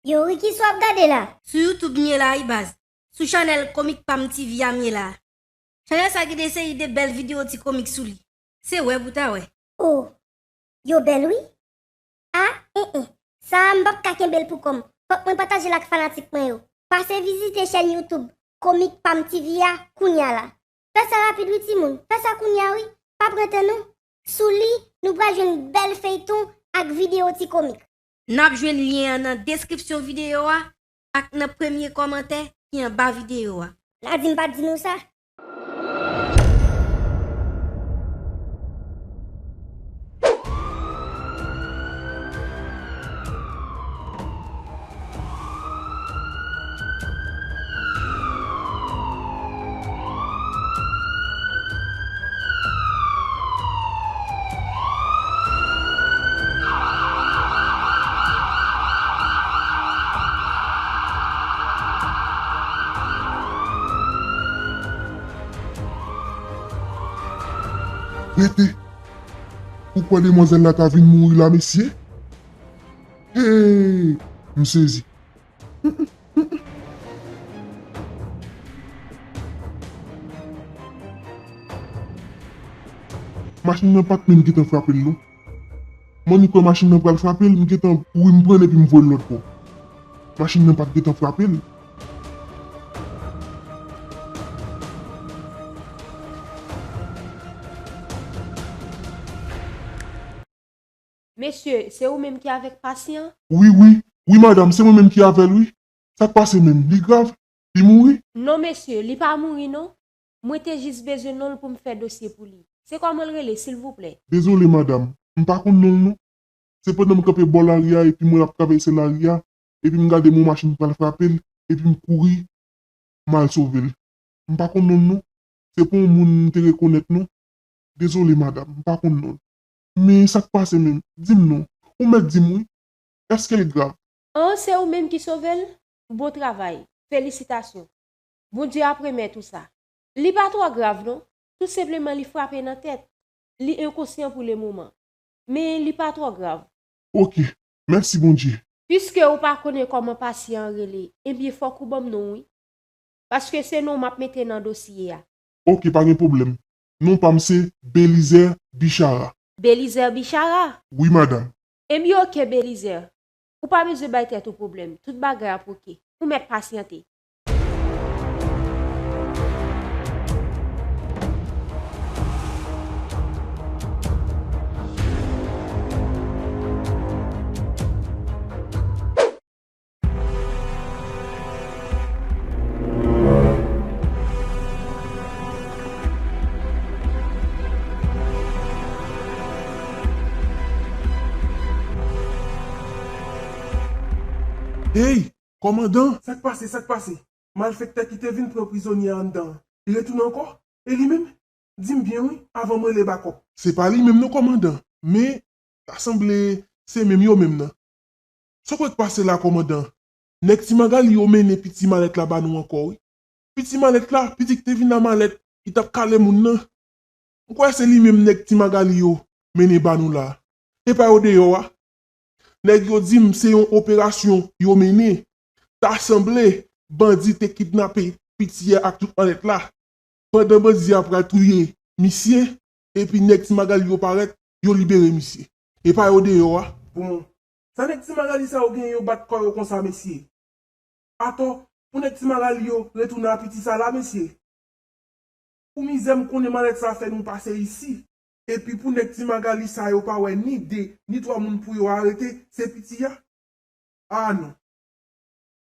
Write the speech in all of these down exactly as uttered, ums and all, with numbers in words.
Yo, Ricky, sa w ap gade la? Sou YouTube m ye la wi baz. Sou chanèl Komik Pam T V a m ye la. Chanèl sa gen de seri de bèl videyo ti komik sou li. Se wè pou ta wè. Oh, yo bèl wi. A, en, en. Sa a m p ap ka kenbe l pou kò m. Fòk mwen pataje l ak fanatik mwen yo. Pase vizite chèn YouTube Komik Pam T V a kounya la. Fè sa rapid wi timoun. Fè sa kounya wi. Pa pran tan non. Sou li, nou pral jwenn bèl feyton ak videyo ti komik. N ap jwenn lyen an nan deskripsyon videyo a ak nan premye kòmantè ki anba videyo a. N a di m pa t di nou sa? Rete! Ou kwè demwazèl la ta vin mouri la, mesye? Hey! M sezi. Machin nan pa t menm gentan frape l, non. Mwen, m kwè machin nan pral frape l, m gentan kouri, m pran l epi m voye l lòt bò. Machin nan pa t gentan frape l. Mesye, se ou menm ki avèk pasyan? Wi, wi. Wi, madanm, se mwen menm ki avè l, wi. Sa k pase menm? Li grav? Li mouri? Non, mesye, li pa mouri, non. Mwen te jis bezwen non l pou m fè dosye pou li. Se kòman l rele, silvouplè? Dezole, madanm. M pa konn non l, non. Se pandan m kanpe bò lari a epi m wè l ap travèse lari a, epi m gade m wè yon machin pral frape l, epi m kouri, m al sove l. M pa konn non l, non. Se pa yon moun m te rekonèt, non. Dezole, madanm, m pa konn non l. Men sa k pase menm? Di m non. Ou mèt di m wi. Èske l grav? An, se ou menm ki sove l? Bon travay. Felisitasyon. Bondye ap remèt ou sa. Li pa twò grav, non. Tou senpleman, li frape nan tèt. Li enkonsyan pou lemoman. Men li pa twò grav. Oke. Mèsi Bondye. Piske ou pa konnen kòman pasyan an rele, ebyen fòk ou ban m non w wi. Paske se non w m ap mete nan dosye a. Oke, pa gen pwoblèm. Non pa m se Belizaire Bichara. Belizaire Bichara? Wi, madanm. Ebyen oke, Belizaire. Ou pa bezwen bay tèt ou pwoblèm. Tout bagay ap oke. Ou mèt pasyante. Hey, kòmandan! Sa k pase, sa k pase? Malfektè ki te vin pran prizonye a anndan an, li retounen ankò? E li menm? Di m byen wi, avan m rele bakòp. Se pa li menm non, kòmandan, men ta sanble se menm yo menm nan. Sa w kwè k pase la, kòmandan? Nèg Ti Magali yo mennen piti malèt la ba nou ankò wi. Piti malèt la, piti ki te vin a malèt, ki t ap kale moun nan. M kwè se li menm nèg Ti Magali yo mennen ba nou la. E pa yo deyò a. Nèg yo di m se yon operasyon yo mennen. Ta sanble bandi te kidnape piti a ak tout malèt la. Pandan bandi a pral touye misye, epi nèg Ti Magali yo parèt, yo libere misye. E pa yo deyò a. Bon, sa nèg Ti Magali sa yo gen yo bat kò yo konsa, mesye? Atò, pou nèg Ti Magali yo retounen a piti sa la, mesye? Pou mizè m konnen malèt sa fè nou pase isi. Epi pou nèg Ti Magali sa yo pa wè ni de, ni twa moun pou yo arete, se piti a? A non.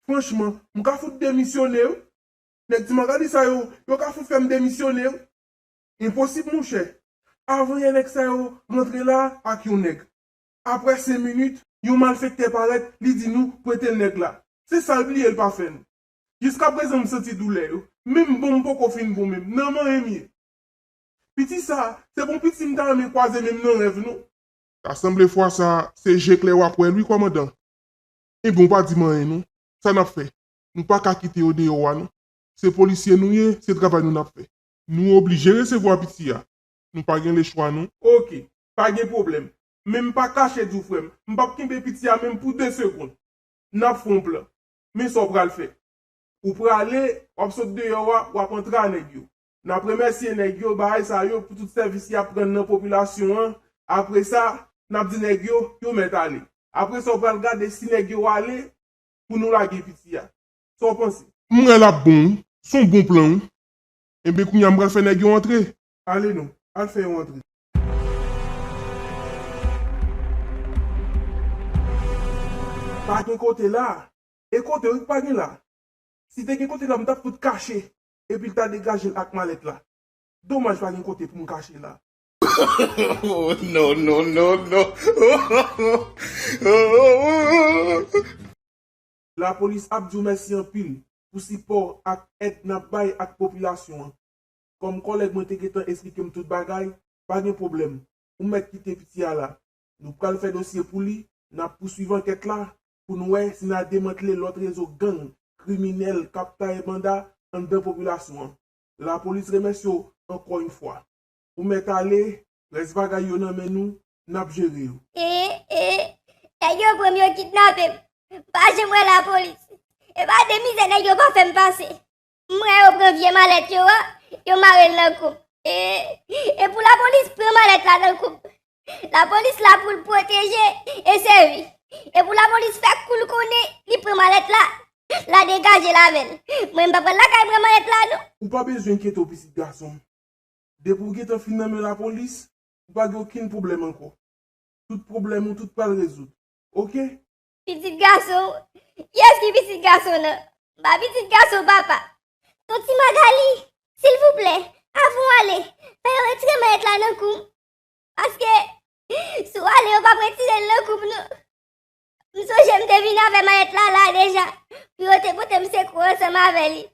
Franchman, m ka fout demisyone wi. Nèg Ti Magali sa yo, yo ka fout fè m demisyone wi. Enposib monchè. Avan yè nèg sa yo rantre la ak yon nèg. Aprè senk minit, yon malfektè parèt, li di nou prete l nèg la. Se sa l bliye l pa fè nou. Jiskaprezan m santi doulè yo. Menm bon m poko fin bon menm. Nan manyen m ye. Piti sa, se bon piti m ta renmen kwaze menm nan rèv non. Ta sanble fwa sa, se je klè w ap wè l wi, kòmandan. Ebyen, w pa di m anyen non. Sa n ap fè? Nou pa ka kite yo deyò a non. Se polisye nou ye, se travay nou n ap fè. Nou oblije resevwa piti a. Nou pa gen lechwa non. Oke, pa gen pwoblèm. Men m pa kache di w, frè m, m p ap kenbe piti a menm pou de segonn. N ap fè yon plan. Men sa w pral fè. Ou prale, w ap sot deyò a, w ap antre a nèg yo. N ap remèsye nèg yo, bagay sa yo, pou tout sèvis y ap rann nan popilasyon an. Apre sa, n ap di nèg yo, yo mèt ale. Apre sa, w pral gade si nèg yo ale, pou nou lage piti a. Sa w panse? M wè l ap bon, wi. Se yon bon plan, wi. Enben, kounye a, m pral fè nèg yo antre. Ale non, al fè yo antre. Pa gen kote la. E kote, wi, pa gen la. Si te gen kote la, m t ap fout kache. Epi l ta degaje l ak malèt la. Domaj pa gen kote pou m kache la. Oh, no, no, no, no. Lapolis ap di w mèsi anpil pou sipò ak èd n ap bay ak popilasyon an. Kòm kòlèg mwen te gentan esplike m tout bagay, pa gen pwoblèm. Ou mèt kite piti a la. Nou pral fè dosye pou li, n ap pouswiv ankèt la pou n wè si n a demantle lòt rezo gang kriminèl k ap taye banda anndan popilasyon an. Lapolis remèsye w ankò yon fwa. Ou mèt ale, rès bagay yo nan men nou, n ap jere yo. E, e, nèg yo pran m, yo kidnape m. M pa janm wè lapolis. E pa de mizè nèg yo pa fè m pase. M wè yo pran vye malèt yo a, yo mare l nan kou m. E, e pou lapolis pran malèt la nan kou m. Lapolis la pou l pwoteje e sèvi. E pou lapolis fè kou l konnen li pran malèt la, l a degaje l avè l. Mwen, m pa pral lakay pran malèt la, non. Ou pa bezwen enkyete w, pitit gason m. Depi w gentan fin nan men lapolis, ou pa gen okenn pwoblèm ankò. Tout pwoblèm ou tout pral rezoud. Oke? Pitit gason w? Kiyès ki pitit gason w nan? M pa pitit gason w, papa. Ton Ti Magali, silvouplè, avan w ale, fè yo retire malèt la nan kou m. Paske, si w ale, yo p ap retire l nan kou m, non. M sonje m te vin avè malèt la la deja, pou yo te pote m sekou ansanm avè li.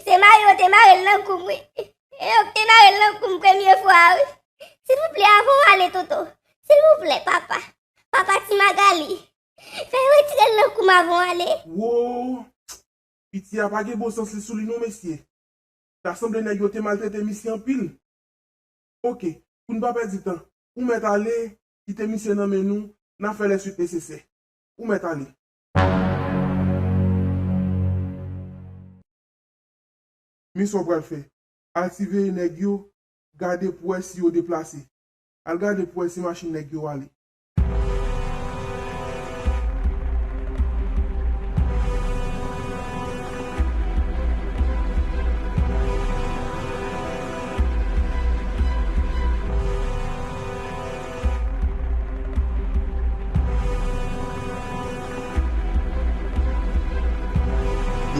Se mare yo te mare l nan kou m, wi. E yo k te mare l nan kou m premye fwa a, wi. Silvouplè, avan w ale, tonton. Silvouplè, papa. Papa Ti Magali. Fè yo retire l nan kou m avan w ale. Wo! Piti a pa gen bon sans li sou li non, mesye. Ta sanble nèg yo te maltrete misye anpil. Oke, pou n pa pèdi tan, ou mèt ale, kite misye nan men nou, n a fè lè swit nesesè. Ou mèt ale. Men sa w pral fè. Al siveye nèg yo, gade pou wè si yo deplase. Al gade pou wè si machin nèg yo ale.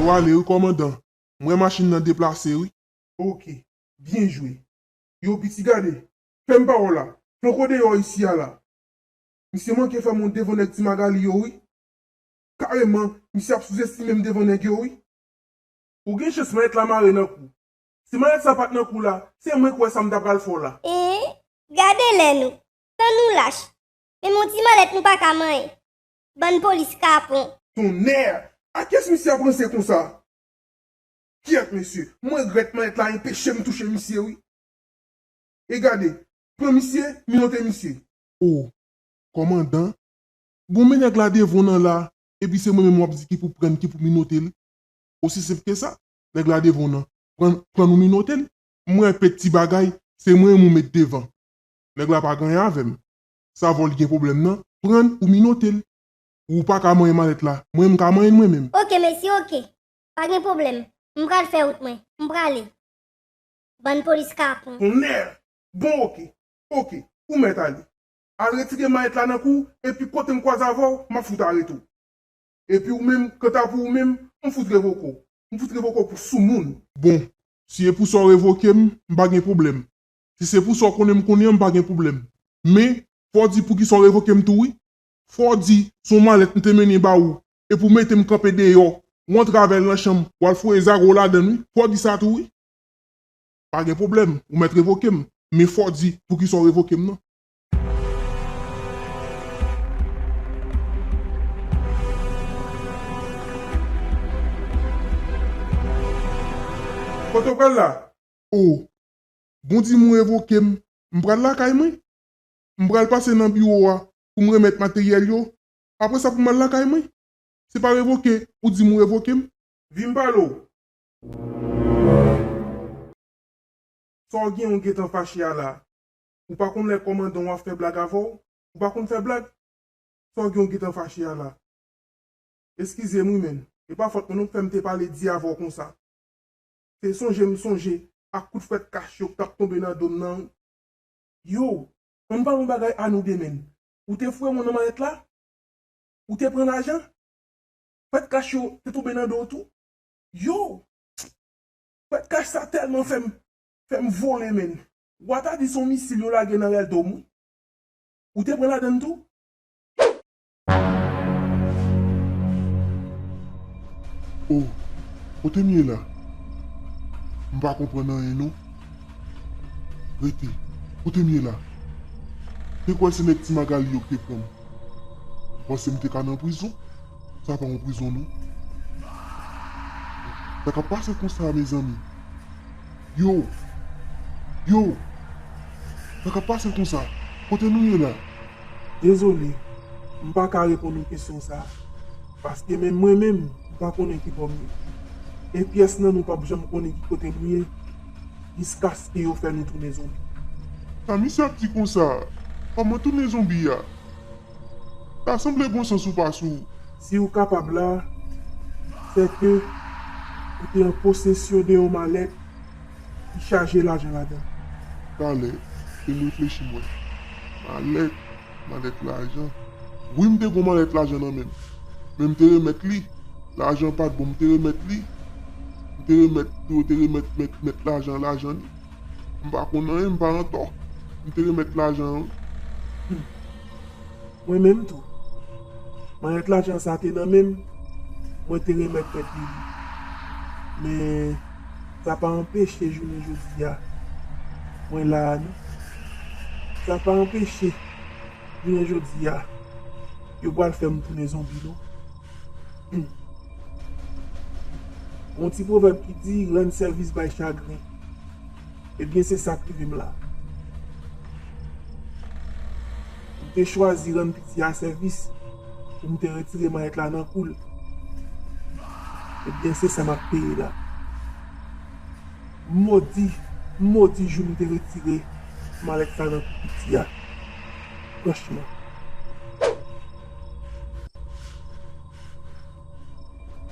Yo ale wi, kòmandan. M wè machin nan deplase wi. Oke, byen jwe. Yo, piti, gade, fè m pawòl la. Flanke w deyò isi a la. Misye manke fè m wont devan nèg Ti Magali yo wi. Kareman, misye ap souzestime m devan nèg yo wi. Ou gen chans malèt la mare nan kou. Si malèt sa pa t nan kou la, se mwen k wè sa m ta pral fè w la. E, gade lè nou. Tan nou lach. Menm yon ti malèt nou pa ka manyen. Bann polis kapon. Tonnè! A kiyès misye ap ranse konsa? Kyèt, mesye, m regrèt malèt la enpeche m touche misye wi. E gade, pran misye, minote misye. O, kòmandan, bon men nèg la devan w nan la, epi se mwen menm w ap di ki pou prann, ki pou minote l. Osi senp ke sa. Nèg la devan w nan. Prann, prann ou minote l. M wè peti bagay, se mwen menm ou met devan. Nèg la pa gen anyen avè m. Sa vòl gen pwoblèm nan, prann ou minote l. Ou pa ka manyen malèt la. Mwen, m ka manyen l mwen menm. Oke, mesye, oke. Pa gen pwoblèm. M pral fè wout mwen. M prale. Bann polis kapon. Tonnè! Bon, oke. Oke. Ou mèt ale. Al retire malèt la nan kou w, epi kote m kwaze avè w, m ap fout arete w. Epi ou menm, kanta pou ou menm, m fout revoke w. M fout revoke w pou soumoun. Bon, si e pou sa w revoke m, m pa gen pwoblèm. Si se pou sa w konnen m konnen an, m pa gen pwoblèm. Men, fò w di poukisa w revoke m tou wi. Fò w di, se yon malèt m te mennen ba ou, epi w mete m kanpe deyò, w antre avè l nan chanm, w al foure zago w ladan l wi. Fò w di sa tou wi. Pa gen pwoblèm, ou mèt revoke m, men fò w di poukisa w revoke m nan. Kote w pral la? O, bon di m ou revoke m, m pral lakay mwen. M pral pase nan biwo a pou m remèt materyèl yo. Apre sa pou m al lakay mwen. Se pa revoke ou di m ou revoke m. Vin m pale w. Sa w gen w gentan fache a la? Ou pa konn lè kòmandan w ap fè blag avè w? Ou pa konn fè blag? Sa w gen w gentan fache a la? Eskize m wi menn. E pa fòt mwen non k fè m te pale di avè w konsa. Se sonje m sonje ak kout fwèt kach yo k t ap tonbe nan do m nan. Yo, ann pale yon bagay a nou de menn. Ou te foure moun nan malèt la? Ou te pran lajan? Fwèt kach yo te tonbe nan do w tou? Yo! Fwèt kach sa tèlman fè m, fè m vole menn. W a ta di se yon misil yo lage nan rèl do m wi. Ou te pran ladann tou? Oh, kote m ye la? M pa konprann anyen non. Rete, kote m ye la? Te kwè se nèg Ti Magali yo ki te pran m. M panse m te ka nan prizon. Sa pa yon prizon non. Sa k ap pase konsa mezanmi? Yo! Yo! Sa k ap pase konsa? Kote nou ye la? Dezole, m pa ka reponn ou kesyon sa a, paske menm mwen menm, m pa konnen ki bò m ye. E pyès nan nou p ap janm konnen ki kote nou ye, jiskaske yo fè nou tounen zonbi. Sa misye ap di konsa? Kòman tounen zonbi a? Ta sanble bon sans ou pa sou. Si w kapab la, sèke ou te an posesyon de yon malèt ki chaje lajan ladan l. Talè, fè m reflechi m wè. Malèt, malèt lajan. Wi, m te gen yon malèt lajan nan men m. Men m te remèt li. Lajan pa t bon, m te remèt li. M te remèt, yo te remèt mèt, mèt lajan, lajan li. M pa konn anyen, m pa antò. M te remèt lajan an wi. Mwen menm tou. Malèt lajan sa te nan men m, mwen te remèt mèt li li. Men, sa pa anpeche jounen jodi a, mwen la a non. Sa pa anpeche jounen jodi a, yo pral fè m tounen zonbi non. Hmm. Yon ti pwovèb ki di, rann sèvis bay chagren. Ebyen, se sa k rive m la. M te chwazi rann piti a sèvis pou m te retire malèt la nan kou l. Ebyen, se sa m ap peye la. M modi, m modi jou m te retire malèt sa nan kou piti a. Franchman.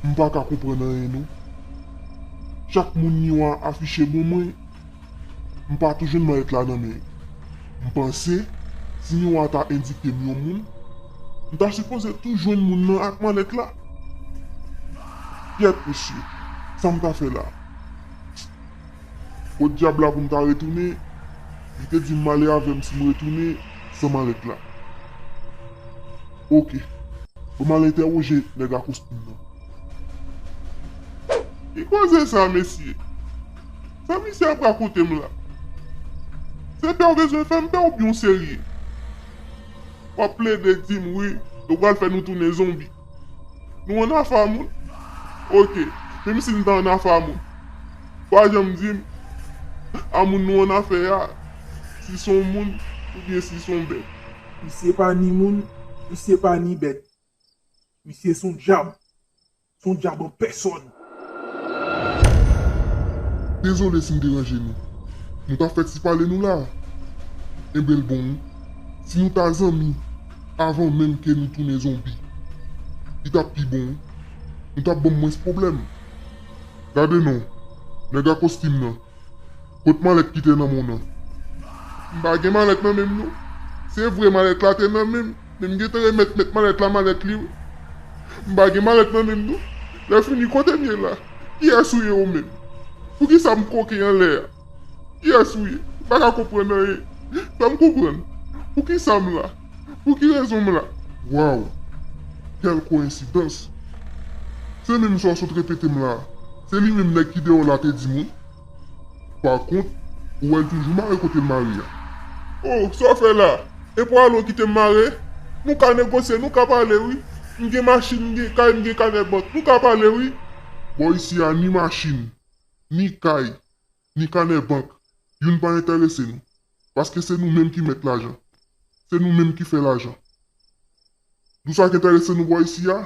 M pa ka konprann anyen non. Chak moun niwo a afiche ban mwen, m pa tou jwenn malèt la nan men yo. M panse, si niwo a ta endike m yon moun, m ta sipoze tou jwenn moun nan ak malèt la. Kyèt mesye, sa m ta fè la? Kot dyab la pou m ta retounen? Li te di m ale avè m si m retounen san malèt la. Oke. Bon, m al entèwoje nèg a kostim nan. Ki koze sa, mesye? Sa misye ap rakonte m la? Se pè w bezwen fè m pè oubyen w serye? W ap plede di m wi, yo pral fè nou tounen zonbi. Nou ann afa moun? Oke, menm si n ta ann afa moun, pa janm di m a moun nou ann afè a, si s on moun oubyen si s on bèt. Misye pa ni moun, misye pa ni bèt. Misye s on dyab. S on dyab an pèsòn. Dezole si m deranje nou. Nou t ap fè ti pale nou la. Enben l bon wi. Si nou ta zanmi avan menm ke nou tounen zonbi, li t ap pi bon wi. Nou t ap ban m mwens pwoblèm. Gade non, nèg a kostim nan. Kot malèt ki te nan men w nan? M pa gen malèt nan men m non. Se vre malèt la te nan men m, men m gentan remèt mèt malèt la malèt li wi. M pa gen malèt nan men m non. Lè fini kote m ye la? Kiyès ou ye ou menm? Poukisa m koke anlè a? Kiyès ou ye? M pa ka konprann anyen. Fè m konprann. Poukisa m la? Pou ki rezon m la? Waw! Kèl koyensidans! Se menm sa w sot repete m la a. Se li menm nèg ki deyò la te di m wi. Pa kont, ou wè l toujou mare kote l mare a. Oh, sa w fè la? E pwalo ki te m mare? Nou ka negosye, nou ka pale wi. M gen machin, m gen kay, m gen kanè bank. Nou ka pale wi. Bò isi a ni machin, ni kay, ni kanè bank, youn pa enterese nou. Paske se nou menm ki mèt lajan. se nou menm ki fè lajan. Nou sa k enterese nou bò isi a,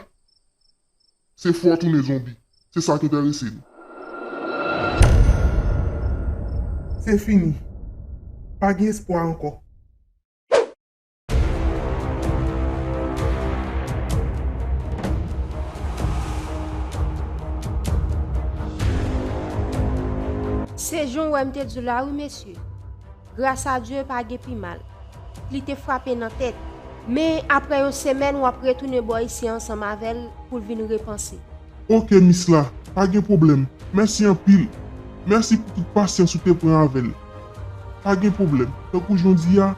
se fò tounen zonbi. Se sa k enterese nou. Se fini. Pa gen espwa ankò. Se jan w wè m te di w la wi mesye. Gras a Dye pa gen pi mal. Li te frape nan tèt. Men apre yon semèn w ap retounen bò isi ansanm avè l pou l vin repanse. Oke mis la, pa gen pwoblèm. Mèsi anpil. Mèsi pou tout pasyans ou te pran avè l. Pa gen pwoblèm. Tankou jan w di a,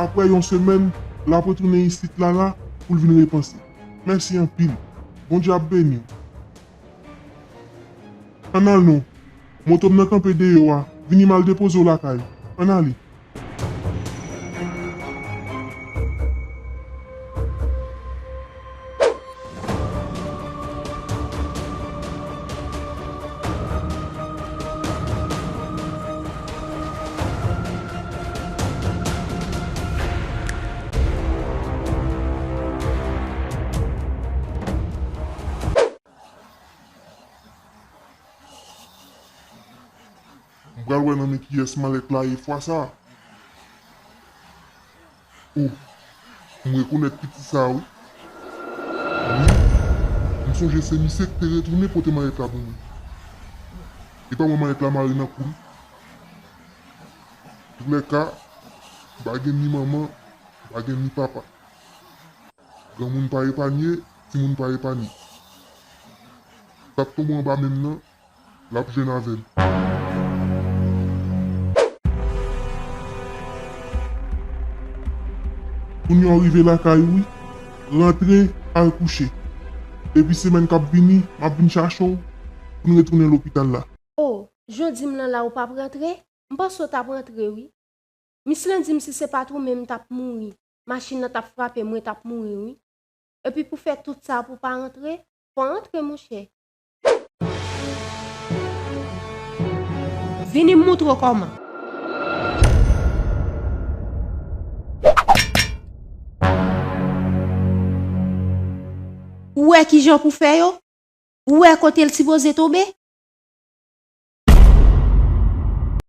apre yon semèn, l ap retounen isit la la pou l vin repanse. Mèsi anpil. Bondye ap beni w. Ann al non. Moto m nan kanpe deyò a. Vini m al depoze w lakay ou. Ann ale. M pral wè nan men kiyès malèt la ye fwa sa. O, m rekonèt pitit sa a wi. Wi, m sonje se misye ki te retounen pote malèt la pou mwen. Epa mwen malèt la mare nan kou m. Toulèka, m pa gen ni manman, m pa gen ni papa. Granmoun pa epanye, timoun pa epanye. Sa k tonbe anba men m nan, l ap jwenn avè l. Kounye a w rive lakay ou wi, rantre, al kouche. Epi semèn k ap vini, m ap vin chache w pou n retounen lopital la. O, jan w di m lan la ou p ap rantre? M panse w t ap rantre wi. Mis lan di m si se pa t ou menm m t ap mouri. Machin nan t ap frape m, mwen t ap mouri wi. Epi pou fè tout sa pou w pa rantre, fò w antre monchè. Vini m moutre w kòman. Ou wè kijan pou fè yo? Ou wè kote l sipoze tonbe?